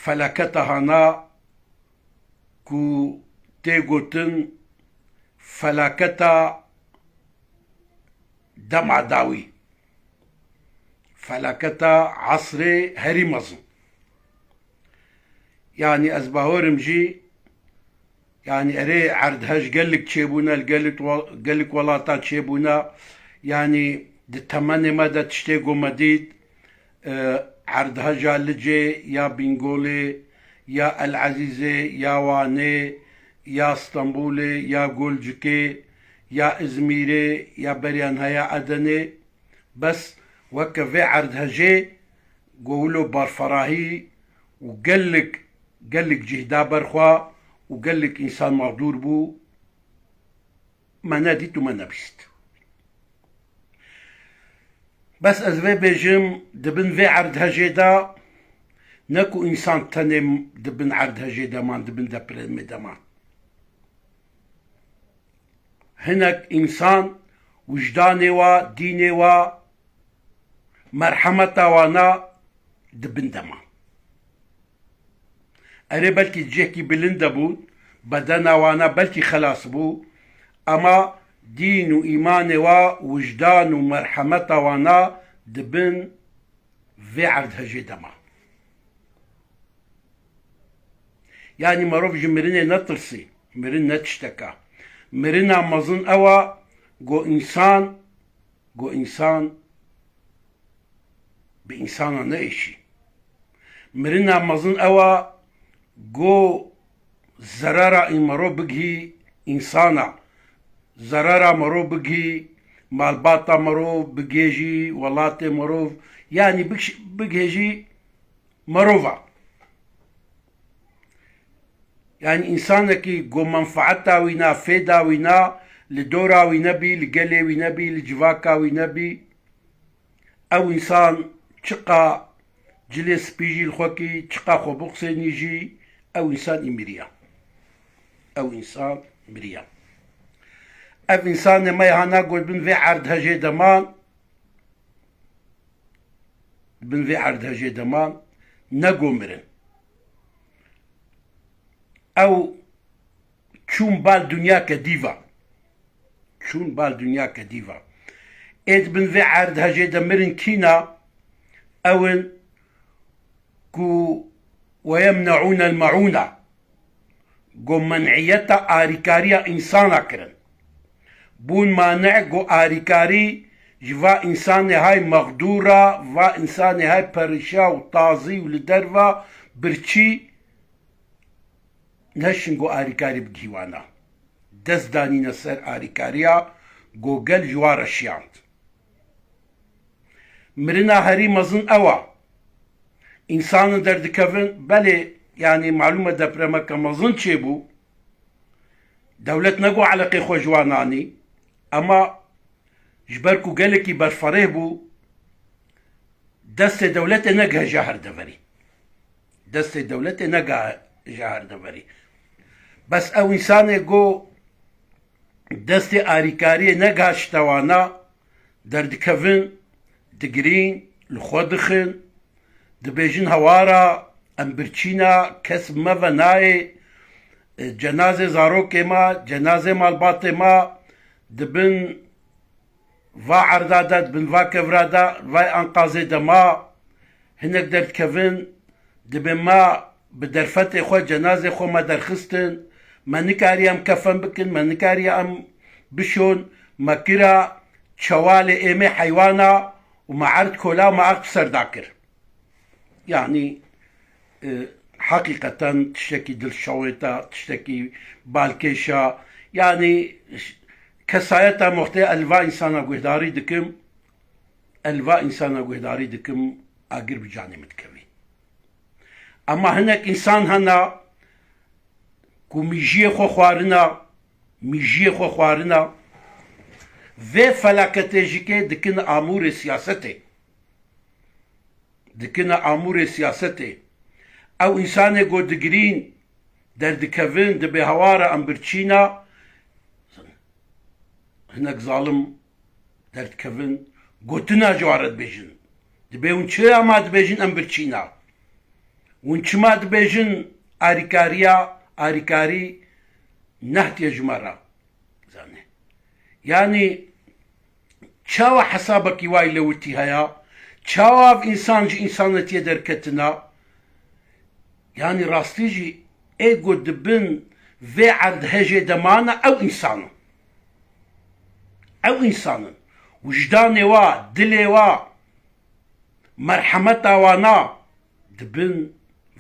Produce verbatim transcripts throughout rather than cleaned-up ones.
felaketa hana ku tê gotin felaketa dema dawî, felaketa esrê herî mezin. Yanî ez bawerim jî, yanî erê erdhej gelek çêbûne, li gelek wa-, gelek welata çêbûne. Yanî di temenê me de tiştê ku me dît, e, erdheja Licê ya Bîngolê, ya El Ezîzê, ya Wanê, ya Stenbolê, ya Golcikê, ya Izmîrê, ya beriyan heya Edenê. Bes weke vê erdhejê go wilo barferahî û gelek, gelek cih da ber xwe û gelek însan mexdûr bû, me nedît û me nebîst. Bes ez vê bêjim, di bin vê erdhejê de ne ku însan tenê di bin erdhejê de man, di bin depremê de man. Hinek însan wijdanê wa, dînê wa, merhemeta wana di bin de ma. Erê belkî cihekî bilind de bûn, bedena wana belkî xelas bû, ema dîn û îmanê wa, wijdan û merhemeta wana di bin vê erdhejê de ma. Yanî merov ji mirinê netirsî. Mirin ne tiştek e. Mirina mezin ew e, go însan, go însan bi însana neêşî. Mirina mezin ew e, go zerara î merov bigihî însana, zerara merov bigihî malbata merov, bigihê jî welatê merov, yanî bigş-, bigihê jî merova. Yanî însanekî ku menfaeta wî na, fêda wî na, li dora wî nebî, li gelê wî nebî, li civaka wî nebî, ew însan çiqa cilê spî jî li xwe kî, çiqa xwe bixusênî jî, ew însan î miriya. Ew însan miriya. Ev însanê me ya hana got bin vê erdhejê de man, bin vê erdhejê de man, ne go mirin. Ew çûn bal dinyake dî ve. Çûn bal dinyake dî ve. Ê di bin vê erdhejê de mirin kî ne? Ew in ku ويمنعون المعونة. Go men'iyeta arîkariya însana kirin. Bûn mane go arîkarî ji va însanê hay mexdûr a, va însanê hay perişa û tazî û li derva birçî neşin go arîkarî bigihî wana. Dest danîne ser arîkariya go gel ji wa re şiyand. Mirina herî mezin ew a. Însanin derdikevin, belê, yanî malûm e depremeke mezin çêbû. Dewlet ne go eleqê xwe ji wan anî, ema ji ber ku gelekî berfereh bû, destê dewletê negihe ja her deverî. Destê dewletê negihe ja her deverî. Bes ew însanê go destê arîkariyê negiha ji te wana, derdikevin, digirîn, li xwe dixin, dibêjin hewara, em birçî ne, kes bi me ve nayê, e, cenazê zarokê me, cenazê malbatê me, di bin va erda de, di bin va kevra de, vay anqazê de ma, hinek derdikevin, dibê me bi derfetê xwe, cenazê xwe me derxistin, me nikariye em kefen bikin, me nikariye em bişon, me kira çewalê êmê heywana û me erd kola û me erd bi ser da kir. Yanî, e, heqîqeten tiştekî dilşewêt e, tiştekî balkêş e. Yanî, ş-, kesayeta moxtê ez li va însana guhdarî dikim, ez li va însana guhdarî dikim, agir bi canê min dikevî. Ema hinek însan hene ku mîjiyê xwe xwarina, mîjiyê xwe xwarina, vê felaketê jî kê dikine amûrê siyasetê. Dikine amûrê siyasetê. Ew însanê ku digirîn, derdikevin, dibê hewara em birçîna, hinek zalim derdikevin, gotina ji wan re dibêjin. Dibê hûn çira ma dibêjin em birçîna? Hûn çima dibêjin arîkariya, arîkarî nehatiye ji me re? Zanê. Yanî çawa hesabekî wa yî lewitî heye? Çawa ev însan ji însanetiyê derketina? Yanî rastî jî ê ku di bin vê erdhejê de mane ew însan in. Ew însan in. Wijdanê wa, dilê wa, merhemeta wana di bin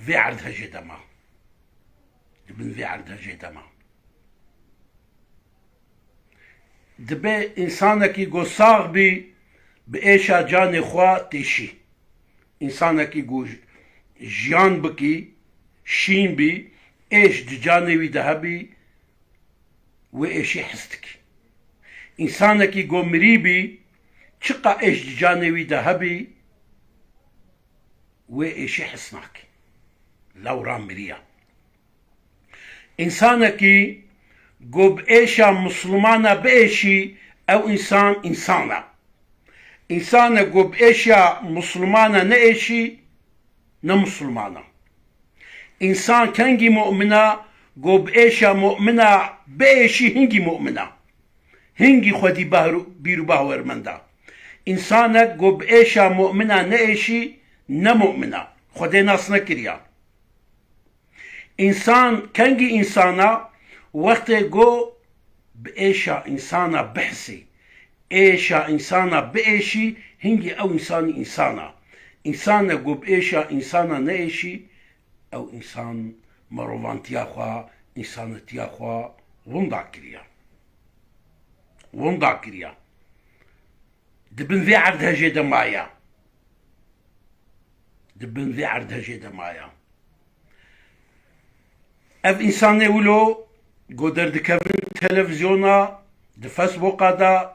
vê erdhejê de ma. Di bin vê erdhejê de ma. Dibe însanekî ku sax bî, bi êşa canê xwe têşî. Însanekî ku j-, jiyan bikî, şîn bî, êş di canê wî de hebî, wê êşî his dikî. Însanekî ku mirî bî, çiqa êş di canê wî de hebî, wê êşî his nakî. Lewra miriya. Însanekî ku bi êşa misilmana biêşî, ew însan, însan e. Însanek ku bi êşa misilmana neêşî, ne misilman e. Însan kengî mu'min e, ku bi êşa mu'mina biêşî, hingî mu'min e. Hingî xwedî behr-, bîr û bawermend e. Însanek ku bi êşa mu'mina neêşî, ne mu'min e. Xwedê nas nekiriya. Însan kengî însan e, wextê ku bi êşa însana bihisî. Êşa însana biêşî, hingî ew însanî însan e. Însanek ku bi êşa însana neêşî, ew însan merovantiya xwe, însanetiya xwe winda kiriye. Winda kiriye. Di bin vê erdhejê de maye. Di bin vê erdhejê de maye. Ev însanê wilo ku derdikevin televîzyona, di Facebooka de,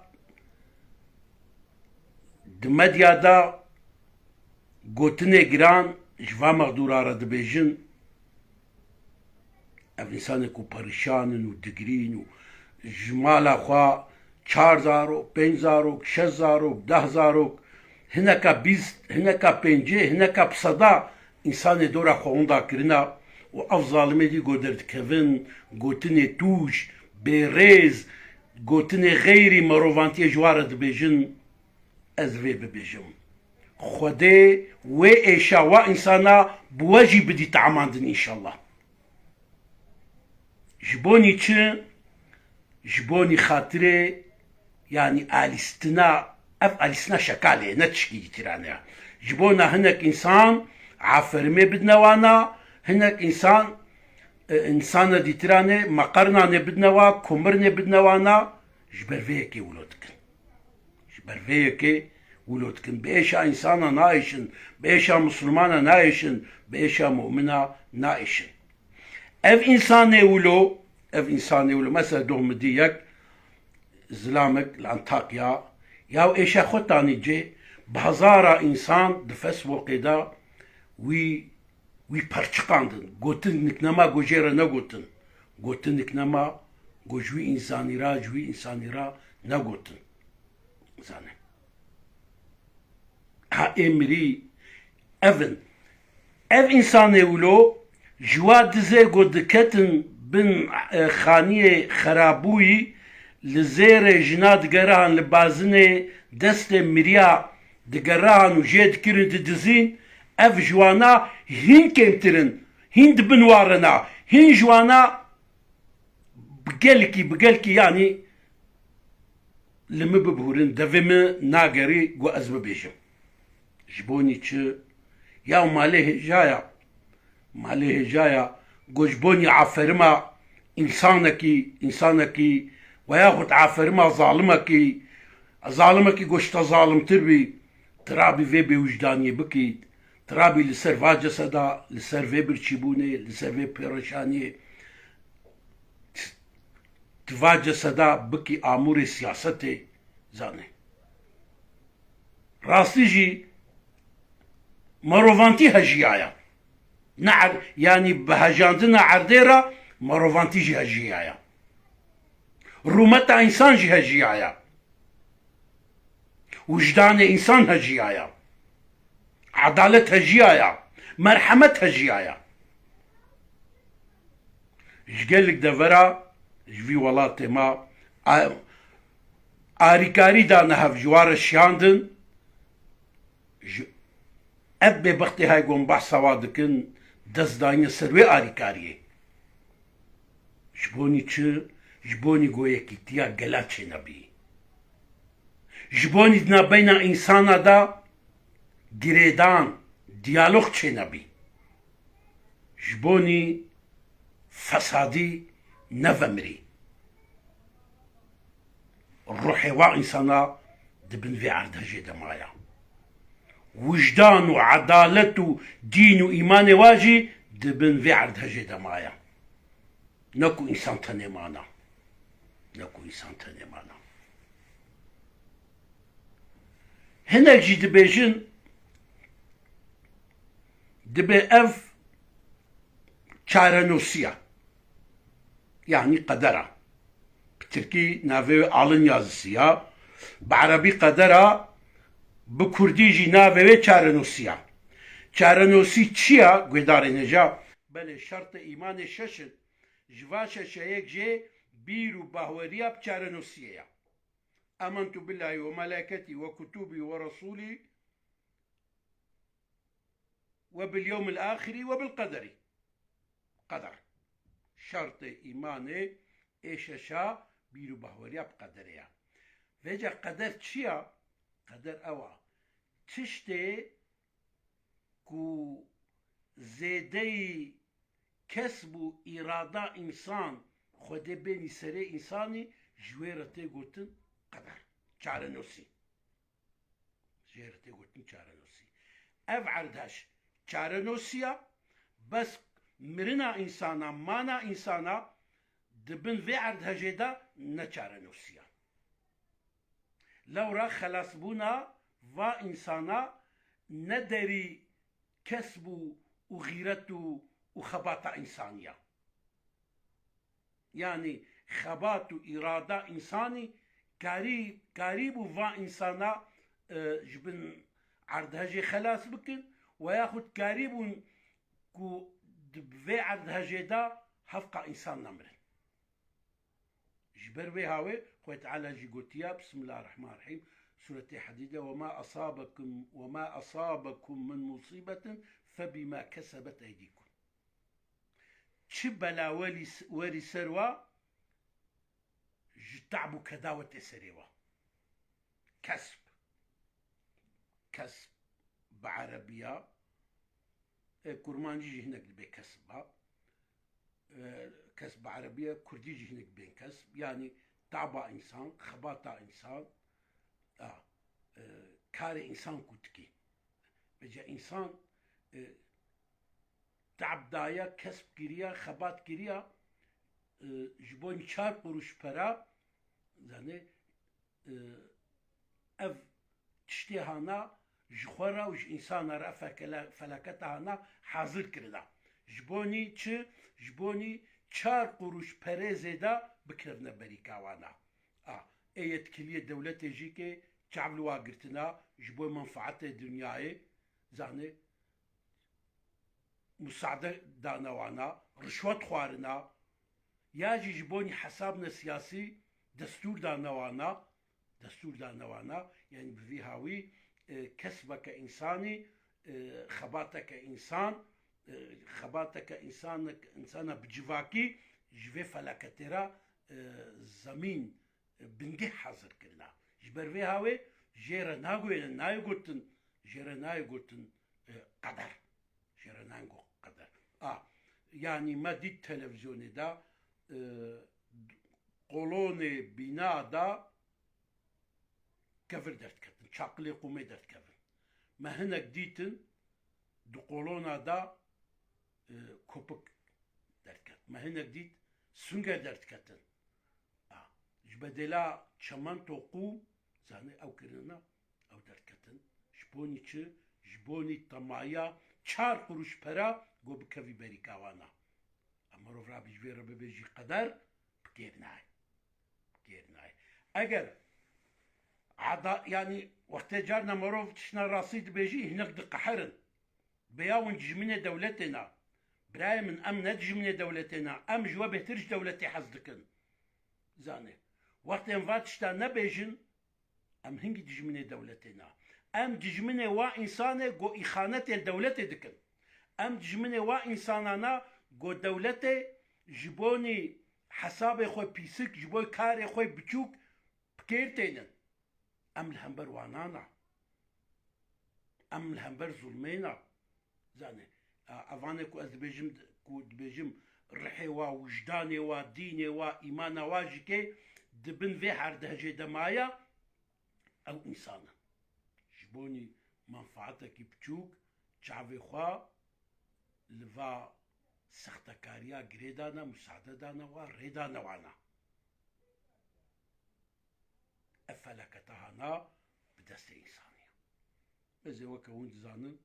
di medya de gotinê giran ji va mexdûra re dibêjin, ev însanê ku perîşan in û digirîn û ji mala xwe çar zarok, pênc zarok, şeş zarok, deh zarok, hineka bîst, hineka pêncî, hineka bi seda însanê dora xwe winda kirina û ev zalimê dî ku derdikevin, gotinê tûj, bêrêz, gotinê xeyrî merovantiyê ji wan re dibêjin, ez vê bibêjim. Xwedê wê êşa wa însana bi we jî bidî te'mandin înşallah. Ji bonî çi? Ji bonî xatirê, yanî alîstina, ev alîstina şekalê ye, ne tişkî dîtirane ye. Ji bona hinek însan aferimê bidine wana, hinek însan, e, însana dîtirane, meqernanê bidine wa, komirnê bidine wana, ji ber vê yekê wilo dikin. Ji ber vê yekê wilo dikin. Bi êşa însana naêşin, bi êşa misilmana naêşin, bi êşa mu'mina naêşin. Ev însanê wilo, ev însanê wilo, mesela doh min dî yek zilamek li Antakya, ya êşa xwe tanî cê, bi hezara însan di Facebookê de wî, wî perçiqandin. Gotinik nema ku jê re negotin. Gotinik nema ku ji wî însanî re, ji wî însanî re negotin. Zane. Ha ê mirî ev in. Ev însanê wilo ji wa dizê ku diketin bin, e, xaniyê xerabûyî, li zêrê jina digerihan, li bazinê destê miriya digerihan û jê dikirin didizîn, ev ji wana hîn kêmtir in, hîn di bin wa re ne, hîn ji wana bi gelkî, bi gelkî, yanî li min bibûrin, devê min nagerî ku ez bibêjim. Ji bonî çi? Ya malê hêja ya, malê hêja ya, ku ji bonî aferima însanekî, însanekî, we yaxud aferima zalimekî, zalimekî ku ji te zalimtir bî, tu rabî vê bêwijdaniyê bikî, tu rabî li ser va ceseda, li ser vê birçîbûnê, li ser vê pêreşaniyê, tu va ceseda bikî amûrê siyasetê, zanê. Rastî jî merovantî hejiyaya. Ne er-, yanî bi hejandina erdê re merovantî jî hejiyaya. Rûmeta însan jî hejiyaya. Wijdanê însan hejiyaya. Edalet hejiyaya. Merhemet hejiyaya. Ji gelek devera ji vî welatê me a-, arîkarî dane hev, ji wan re şiyandin. Ji, ev bêbextê hay gon behsa wa dikin, dest dayine ser wê arîkariyê. Ji bonî çi? Ji bonî go yekîtiya gela çênebî. Ji bonî di navbeyna însana de girêdan, diyalog çênebî. Ji bonî fesadî nevemirî. Ruhê wa însana di bin vê erdhejê de maya. Wijdan û edalet û dîn û îmanê wa jî di bin vê erdhejê de maya. Ne ku însan tenê mana. Ne ku însan tenê mana. Hinek jî dibêjin, dibê ev çarenosiya, yanî qedera. Bi tirkî navê wê alın yazısı ya. Bi erebî qedera, bi kurdî jî navê wê çarenosiya. Çarenosî çi ya? Guhdarên hêja, belê şertê îmanê şeş in. Ji va şeşe yek jê bîr û bahweriya bi çarenosiyê ya. Amentu billahi ve meleketî ve kutubî ve resûlî ve bil yewmil axirî ve bil qederî. Qeder. Şertê îmanê ê şeşa bîr û bahweriya bi qederê ya. Vêca qeder çi ya? Qeder ew a. Tiştê ku zêdeyî kesb û îrada însan Xwedê bênî serê însanî, ji wê re tê gotin qeder. Çarenosî. Jê re tê gotin çarenosî. Ev erdhej çarenosî ya, bes mirina însana, mana însana di bin vê erdhejê de ne çarenosî ya. Lewra xelasbûna va însana ne derî kesb û, û xîret û, û xebata însanî ya. Yanî xebat û îrada însanî karî, karîbû va însana, e, ji bin erdhejê xelas bikin we yaxud karîbûn ku di vê erdhejê de hevqa însan nemirin. Ji ber vê hawê Xwedê Teala jî gotiya, Bismillahirrahmanirrahîm, Sûretê Hedîde, "Ve ma asabekum, ve ma asabekum min musîbetin fe bîma kesebet eydîkum." Çi bela welî s-, werî ser wa, ji te'b û keda we tê serê wa. Kesb. Kesb bi erebiya, e, kurmancî jî hinek dibê kesb ba. E, kesb bi erebiya, kurdî jî hinek dibên kesb. Yanî taba însan, xebata însan, a, e, karê însan ku dikî. Vêca însan, e, te'b daye, kesb kiriye, xebat kiriye, e, ji bo çar quruş pera, zanê, e, ev tiştê hana ji xwe re û ji însana re, ev fekele-, felaketa hana hazir kirina. Ji bonî çi? Ji bonî çar quruş perê zêde bikevine berîka wana. A, ê yetkiliyê dewletê jî kê çav li wa girtina, ji bo menfaetê dinyayê, zanê, musade dane wana, rişwet xwarina, ya jî ji bonî hesabne siyasî destûr dane wana, destûr dane wana, yanî bi vî hawî, e, kesbeke însanî, e, xebateke însan, e, xebateke însan, însana bi civakî ji vê felaketê re, e, zemîn, e, bingeh hazir kirina. Ji ber vê hawê jê re nagoyene, nayê gotin, jê re nayê gotin, e, qeder. Jê re nayê got qeder. A, yanî me dît televîzyonê de, e, qolonê bîna de kevir derdiketin, çaqilê qûmê derdikevin. Me hinek dîtin di qolona de, e, kopik derdiket. Me hinek dît sunger derdiketin. A, ji bedêla çemento qûm, zanê ew kirine, ew derdiketin. Ji bonî çi? Ji bonî temaya çar quruş pera go bikevî berîka wana. Em mirov rabî ji vê re bibêjî qeder, bi kêr nayê. Bi kêr nayê. Eger eda-, yanî wextê carna mirov tiştna rastî dibêjî, hinek diqeherin. Bêya hûn dijminê dewletê ne. Birayê min, em ne dijminê dewletê ne. Em ji we bêhtir ji dewletê hez dikin. Zanê. Wextê em va tişta nebêjin, em hingî dijminê dewletê ne. Em dijminê wa însanê go îxanetê li dewletê dikin. Em dijminê wa însanana go dewletê ji bonî hesabê xwe pîsik, ji bo karê xwe biçûk bi kêr tênin. Em li hember wana ne. Em li hember zulmê ne. Zanê, a, evanê ku ez dibêjim, ku dibêjim rihê wa, wijdanê wa, dînê wa, îmana wa jî ke di bin vê herdehjê de maye, ew însan in. Ji bonî menfaatekî biçûk çavê xwe li va sextekariya girê dane, musade dane wa, rê dane wana. Ev felaketa hana bi destê însanî ye. Ez ê weke hûn dizanin,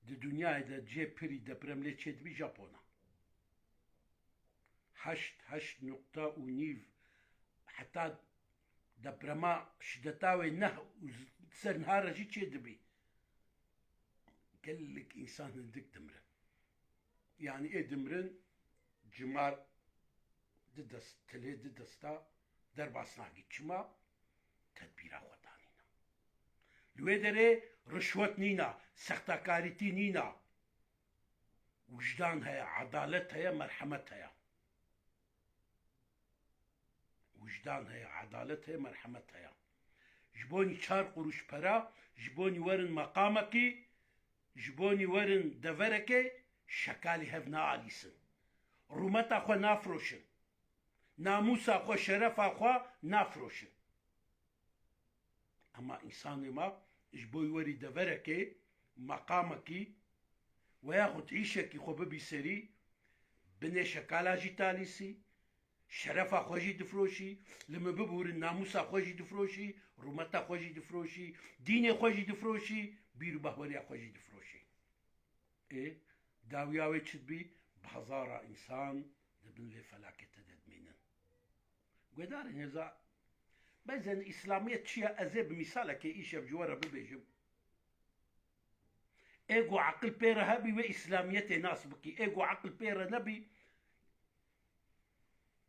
di dinyayê de cihê pirî deprem lê çêdibî Japon e. Heşt, heşt nokta û nîv, heta deprema şideta wê neh û z-, ser niha re jî çêdibî. Gelek însan hindik dimirin. Yanî ê dimirin cimar di dest, tilê di desta derbas nakî. Çima? Tedbîra xwe danîne. Li wê derê rişwet nîne, sextakarîtî nîne. Wijdan heye, edalet heye, merhemet heye. Wijdan heye, edalet heye, merhemet heye. Ji bonî çar qurûş pera, ji bonî werin meqamekî, ji bonî werin deverekê, şekalî hev naalîsin. Rûmeta xwe nafroşin. Namûsa xwe, şerefa xwe nafroşin. Ema însanê me ji bo werî deverekê, meqamekî, we yaxud îşekî xwe bibî serî, binê şekala jî talîsî, şerefa xwe jî difroşî, li min bibûrin namûsa xwe jî difroşî, rûmeta xwe jî difroşî, dînê xwe jî difroşî, bîr û bahweriya xwe jî difroşî. Ê, dawiya wê çi dibî? Bi hezara însan di bin vê felaketê de dimînin. Guhdarên hêza, bezên îslamiyet çi ye? Ez ê bi mîsalekê îşev ji we re bibêjim. Ê ku eqil pê re hebî, wê îslamiyetê nas bikî. Ê ku eqil pê re nebî,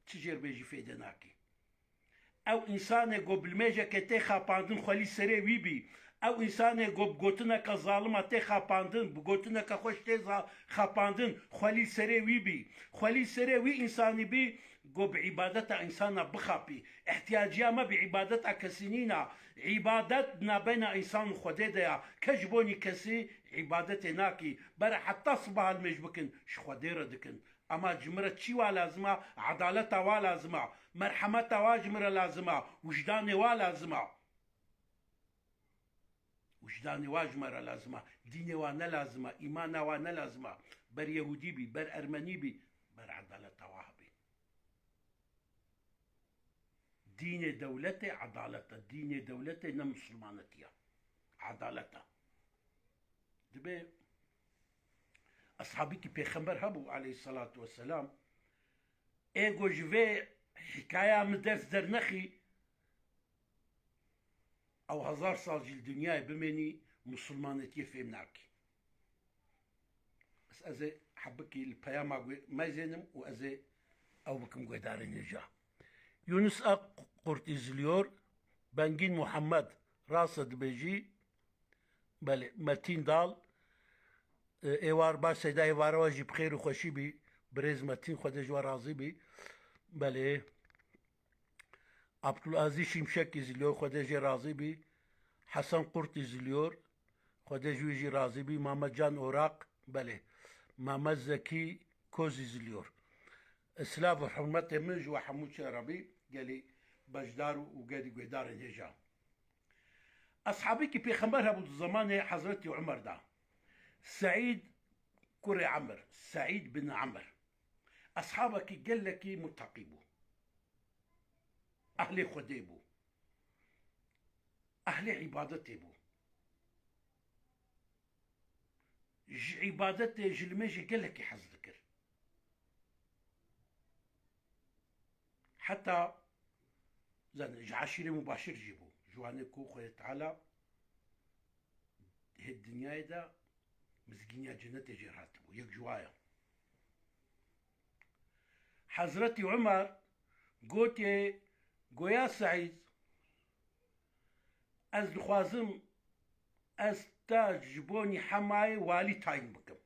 çi jêr bê jî fêde nakî. Ew însanê ku bi limêjekê tê xapandin, xwelî serê wî bî. Ew însanê ku bi gotineke zalima tê xapandin, bi gotineke xweş tê za-, xapandin, xwelî serê wî bî. Xwelî serê wî însanî bî, ku bi îbadeta însana bixapî. Îhtiyaciya me bi îbadeta kesî nîna. Îbadet di nabeyna însan û Xwedê de ya. Kes ji bonî kesî îbadetê nakî. Bere heta sibaha limêj bikin, ji Xwedê re dikin. Ema ji min re çi wa lazim a? Edaleta wa lazim a. Merhemeta wa ji min re lazim a. Wijdanê wa lazim a. Wijdanê wa ji me re lazim a. Dînê wa ne lazim a. Îmana wa ne lazim a. Ber Yehûdî bî, ber Ermenî bî, ber edaleta wa hebî. Dînê dewletê edalet e. Dînê dewletê ne misilmanetî ye. Edalet e. Dibê eshabîkî pêxember hebû aleyhisselatu vesselam, ê ku ji vê hikaya min ders dernexî, ew hezar sal jî li dinyayê bimênî, misilmanetiyê fêm nakî. Bes ez ê hebikî li peyama guhê-, meyzênim û ez ê ew bikim guhdarên hêja. Yunus Akqurt izliyor. Bengin Muhammed, rast dibêjî. Belê, Metîn Dal, e, êwar baş, Seyda êvara we jî bi xêr û xweşî bî. Birêz Metîn, Xwedê ji we razî bî. Belê. Abdulaziz Şimşek izliyor, Xwedê jê razî bî. Hasan Kurt izliyor, Xwedê ji wî jî razî bî. Mehmet Can Orak, belê. Mehmet Zeki Koz izliyor. Silav û hurmetê min ji we hemû çi re bî, gelî beşdar û gelî guhdarên hêja. Eshabîkî pêxember hebû di zemanê Hezretî Umer de. Seîd kurê Emir, Seîd bin Emir. Eshabekî gelekî muteqî bû. Ehlê Xwedê bû. Ehlê îbadetê bû. Ji îbadetê, ji limêjê gelekî hez dikir. Heta, zanî, ji eşîrê mubaşir jî bû. Ji wanê ku Xwedê Teala hê dinyayê de mizgîniya cenetê jê re hatibû. Yek ji wa ye. Hezretî Umer gotiye, goya Seîd, ez dixwazim ez te ji bonî Hemayê walî tayîn bikim.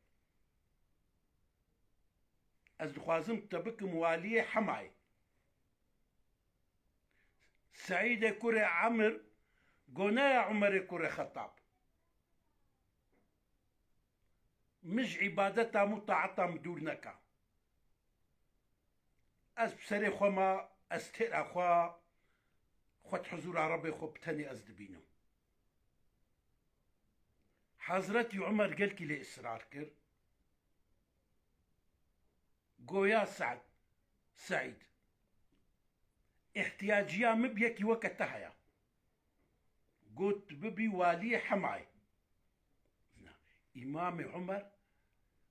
Ez dixwazim te bikim waliyê Hemayê. Seîdê kurê Emir, goneya Umerê kurê Xetab. Min ji îbadeta min û taeta min dûr neka. Ez bi serê xwe ma, ez têra xwe, xwe di huzûra Rebê xwe bi tenê ez dibînim. Hezretî Umer gelkî lê israr kir. Goya Se'd, Seîd, îhtiyaciya min bi yekî weke te heye. Got, tu bibî waliyê Hemayê. Na, Îmamê Umer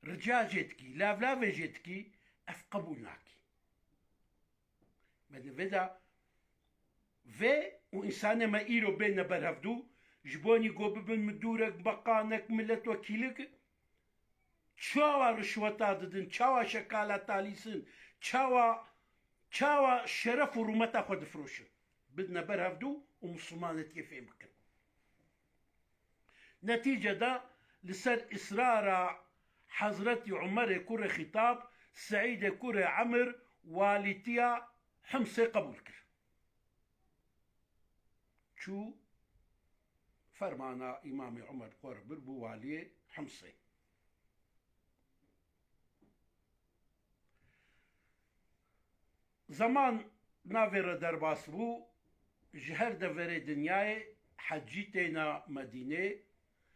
rica jê dikî, lavlavê jê dikî, ev qebûl nakî. Me di vê de vê û însanê me îro bêne ber hevdû, ji bonî ku bibin midûrek, beqanek, miletwekîlik, çawa rişweta didin, çawa şekala talîsin, çawa, çawa şeref û rûmeta xwe difiroşin. Bidine ber hevdû û mislimanetiyê fêm bikin. Netîcede li ser israra Hezretî Umerê kurê Xîtab, Seîdê kurê Emir walîtiya Himsê qebûl kir. Çû fermana Îmamê Umer xwe re bir bû waliyê Himsê. Zeman navê re derbas bû, ji her deverê dinyayê hecî têna Medînê,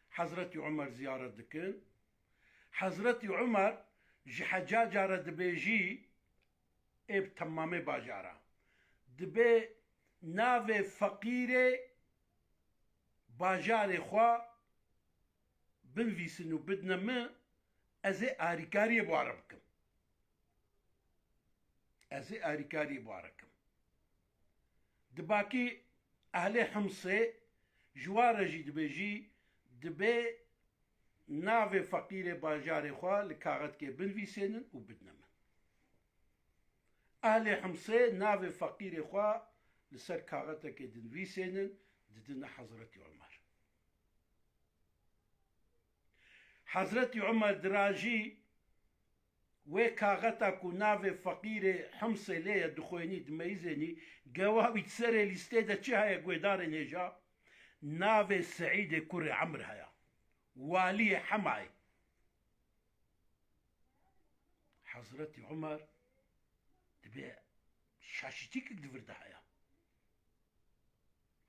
Hezretî Umer ziyaret dikin. Hezretî Umer ji hecaca re dibêjî, ê bi temamê bajara. Dibê navê feqîrê bajarê xwe binivîsin û bidine min, ez ê arîkariyê bi wan re bikim. Ez ê arîkariyê bi wan re kim. Dibakî ehlê Himsê ji wan re jî dibêjî, dibê navê feqîrê bajarê xwe li kaxetkê binivîsênin û bidine min. Ehlê Himsê navê feqîrê xwe li ser kaxetekê dinivîsênin, didine Hezretî Umer. Hezretî Umer dirajî wê kaxeta ku navê feqîrê Himsê lê ye dixwênî, dimeyizênî, gewa wî di serê lîstê de çi heye guhdarên hêja? Navê Seîdê kurê Emir heye. Waliyê Hemayê. Hezretî Umer dibê şaşîtîkek di vir de heye.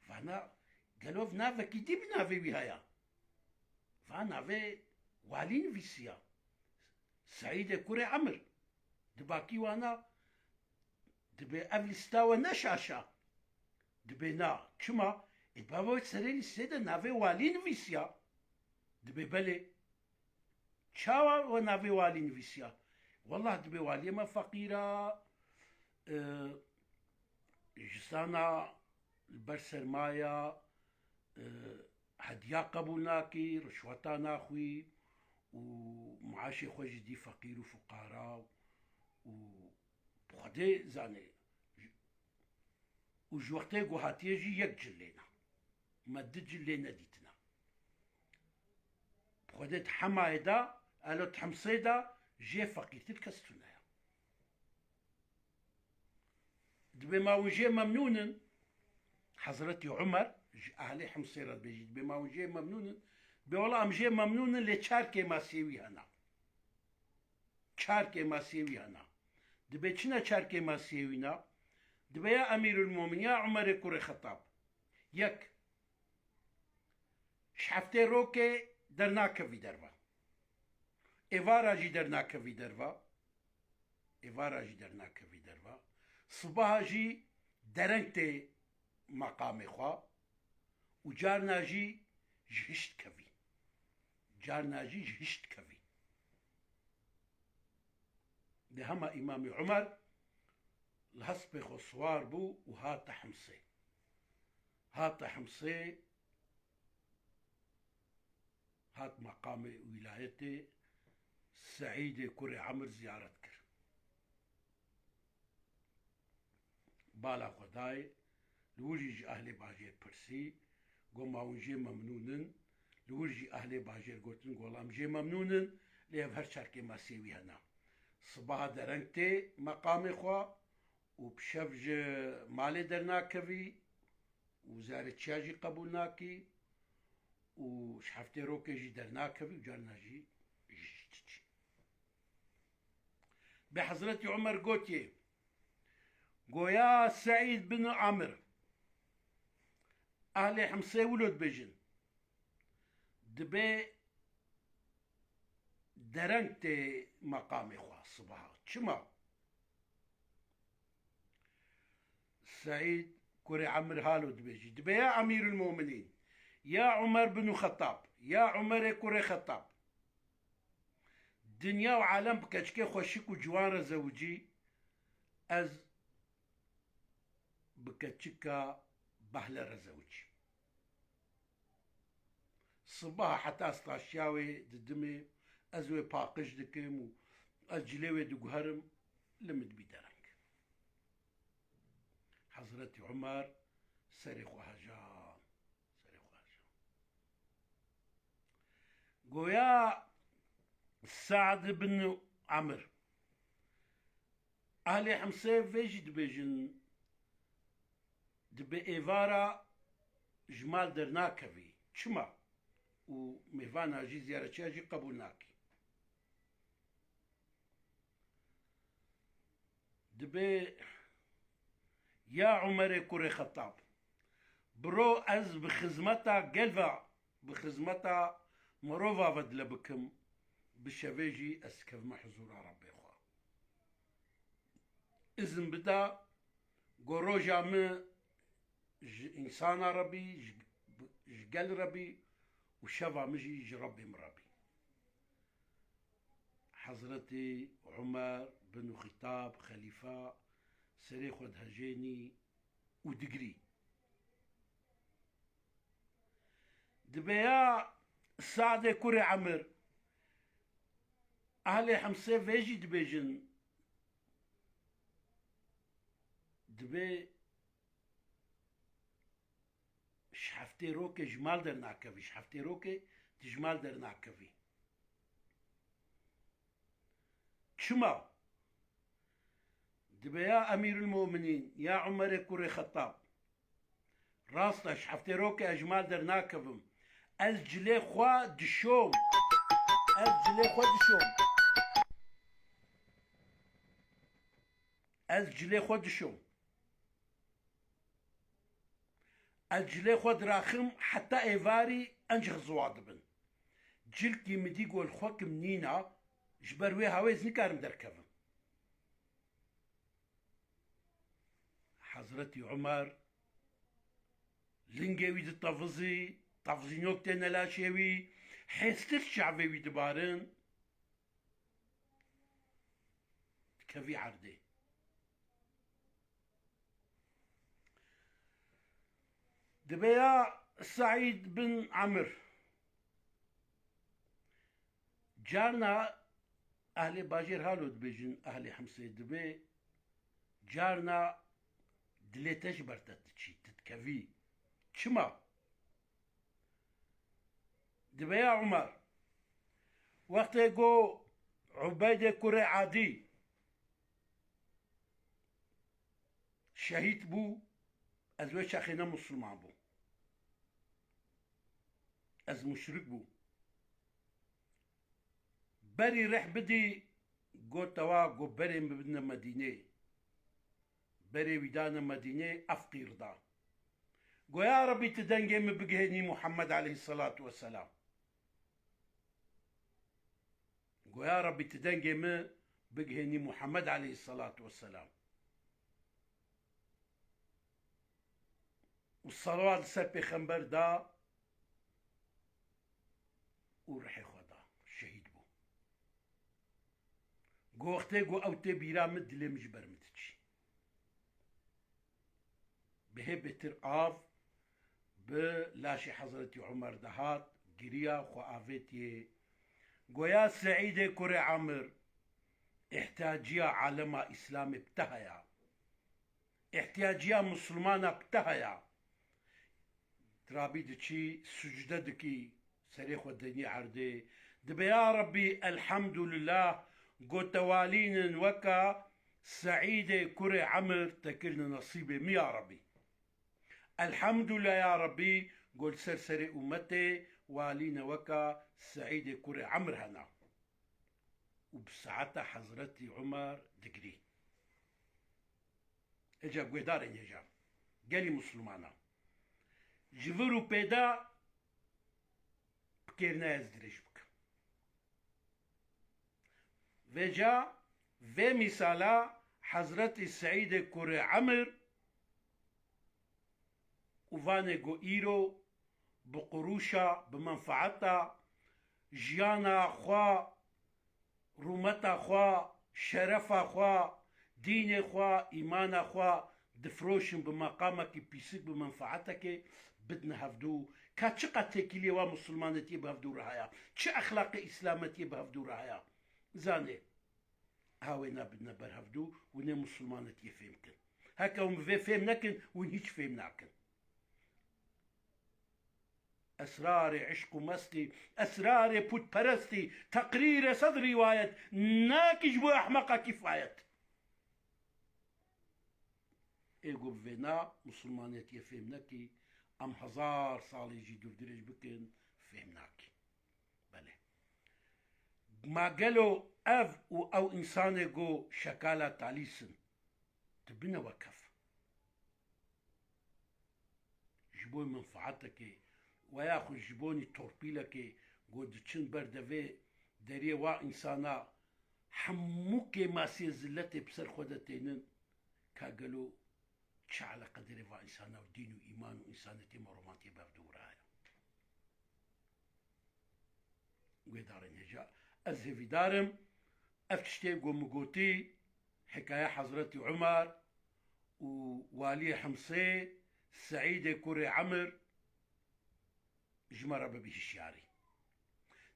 Vana, gelo ev navekî dî bi navê wî heye? Va navê walî nivîsiya. Seîdê kurê Emir. Dibakî wana, dibê ev lîsta we ne şaş a. Dibê na. Çima? Ê bavo serê lîstê de navê walî nivîsiya. Dibê belê. Çawa we navê walî nivîsiya? Wellah dibê waliyê me feqîr a, e, ji sana li ber sermaya, e, hediya qebûl nakî, rişweta naxwî û maaşê xwe jî dî feqîr û fuqara û bi Xwedê zanê. Û ji wextê ku hatiye jî yek cil lê ne. Me du cil lê nedîtine. Bi Xwedê di Hemayê de, elo di Himsê de jê feqîrtir kes tune ye. Dibê ma hûn jê memnûn in, Hezretî Umer ji ehlê Himsê re dibêjî, dibê ma hûn jê memnûn in, dibê wela em jê memnûn in, lê çar kêmasiyê wî hene. Çar kêmasiyê wî hene. Dibê çi ne çar kêmasiyê wî ne? Dibê ya Emîrulmûmînîn, ya Umerê kurê Xetab. Yek, ji heftê rokê dernakevî derve. Êvara jî dernakevî derve. Êvara jî dernakevî derve. Sibaha jî dereng tê meqamê xwe û carna jî ji hişt kevî. Carna jî ji hişt kevî. Lê hema Îmamê Umer li hespê xwe siwar bû û hate Himsê. Hate Himsê, hat meqamê wîlayetê, Seîdê kurê Emir ziyaret kir. Bala xwe dayê, li wir jî ji ehlê bajêr pirsî, got, ma hûn jê memnûn in? Li wir jî ehlê bajêr gotin, got, em jê memnûn in, lê ev her çerkê mesê wî hene. Sibaha dereng tê meqamê xwe û bi şev ji malê dernakevî û ziyaretçiya jî qebûl nakî û ji heftê rokê jî dernakevî û carna jî ji diçî. Bi Hezretî Umer gotiye, goya Seîd bin Amir, ehlê Himsê wilo dibêjin, dibe dereng tê meqamê xwe sibaha. Çima? Seîd kurê Emir halo dibêjî, dibe ya Emîrulmûminîn, ya Umer bin Xettab, ya Umerê kurê Xettab, dinya û alem bi keçikê xweşik û ciwan re zewicî, ez bi keçika behle re zewicî. Sibaha heta ez taşiya wê didimê, ez wê paqij dikim û ez cilê wê diguherim, li min dibî dereng. Hezretî Umer serê xwe hejan, serê xwe hejan. Goya Sa'd bin Amir, ehlê Himsê vê jî dibêjin, dibe êvara ji mal dernakevî. Çima? Û mêvana jî, ziyaretçiya jî qebûl nakî. Dibe ya Umerê kurê Xettab, biro ez bi xizmeta gel ve, bi xizmeta mirova ve dile bikim, bi şevê jî ez kevime huzûra Rebbê xwe. Îzin bida, go roja min ji însana re bî, ji, ji gel re bî û şeva min jî ji Rebbê min re bî. Hezretî Umer bin Xittab, xelîfa, serê xwe dihejênî û digirî. Dibe ya Sadê kurê Emir, ehlê Himsê vê jî dibêjin, dibe ji heftê rokê ji mal dernakevî, ji heftê rokê tu ji mal dernakevî. Çima? Dibe ya Emîrulmûminîn, ya Umerê kurê Xettab, rast e, ji heftê rokê ez ji mal dernakevim. Ez cilê xwe dişom. Ez cilê xwe dişom. Ez cilê xwe dişom. Ez cilê xwe diraxim heta êvarî, enc xiziwa dibin. Cilkî min dî got, li xwe kim nîna, ji ber wê hawê ez nikarim derkevim. Hezretî Umer lingê wî ditevizî, tevzînok têne laşê wî, hêstir çavê wî dibarin. Dikevî erdê. Dibe ya Seîd bin Amir. Carna ehlê bajêr halo dibêjin, ehlê Himsê, dibe carna dilê te ji ber te diçî, tu dikevî. Çima? Dibe ya Umer, wextê ku Ubeydê kurê Adî şehîd bû, ez wê çaxê ne misilman bûm. Ez muşrik bûm. Berî rih bidî, got, ewa, got, berê min bidine Medînê. Berê wî dane Medînê, ev qîr da. Go, ya Rebî, tu dengê min bigihênî Muhammed aleyhisselatu vesselam. Go, ya Rebî, tu dengê min bigihênî Muhammed aleyhisselatu vesselam. Û salawat li ser pêxember da û rihê xwe da, şehîd bû. Go wextê ku ew tê bîra min, dilê min ji ber min diçî. Bi hê bêtir av bi laşê Hezretî Umer de hat, kiriya xwe avêtiye. Goya Seîdê kurê Emir, îhtiyaciya alema Îslamê bi te heye. Îhtiyaciya Misilmana bi te heye. Rabî diçî, sucde dikî, serê xwe denî erdê. Dibe, ya Rebbî, elhamdulillah, go te walînin weka Seîdê kurê Emir te kirine nesîbê min, ya Rebbî. Elhamdulillah, ya Rebbî, go li ser serê umetê walîne weka Seîdê kurê Emir hena. Û bi saeta Hezretî Umer digirî. Êca guhdarên hêja, gelî Misilmana, ji vir û pêda bikêrine ez dirêj bikim. Vêca vê mîsala Hezretî Seîdê kurê Emir û vanê ku îro bi qurûşa, bi menfaeta jiyana xwe, rûmeta xwe, şerefa xwe, dînê xwe, îmana xwe difroşin bi meqamekî pîsik, bi menfaetekê bidine hevdû. Ka çiqas têkiliyê wa misilmanetiyê bi hevdû re haya, çi exlaqê îslametiyê bi hevdû re haya. Zanê, ha wê nabidine ber hevdû, hûn ê misilmanetiyê fêm kin. Heke hûn vê fêm nekin, hûn hîç fêm nakin. Esrarê eşq û mestî, esrarê pûtperestî, teqrîrê sed rîwayet, nakî ji bo ehmeqa kîfayet. Ê ku bi vêna misilmanetiyê fêm nekî, em hezar salê jî dûrdirêj bikin, fêm nakî. Belê. Ma gelo ev û ew însanê ku şekala talîs in, dibine wekef? Ji bo menfaatekê, weya xwe ji bonî torpîlekê, ku diçin ber devê deriyê wa însana, hemû kêmasiyê ziletê bi ser xwe de tênin, ka gelo çi eleqe derê va însana û dîn û îman û însanetî û meromantiyê bi hevdû re heye? Guhdarên hêja, ez hêvîdar im, ev tiştê ku min gotî, hikaya Hezretî Umer û waliyê Himsê, Seîdê kurê Emir, ji me re bibe hişyarî.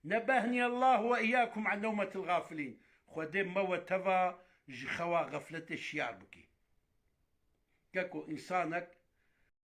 Nebbehni Allah ve iyyakum an nevmetil gafilîn. Xwedê me we teva ji xewa xefletê şiyar bikî. Keko însanek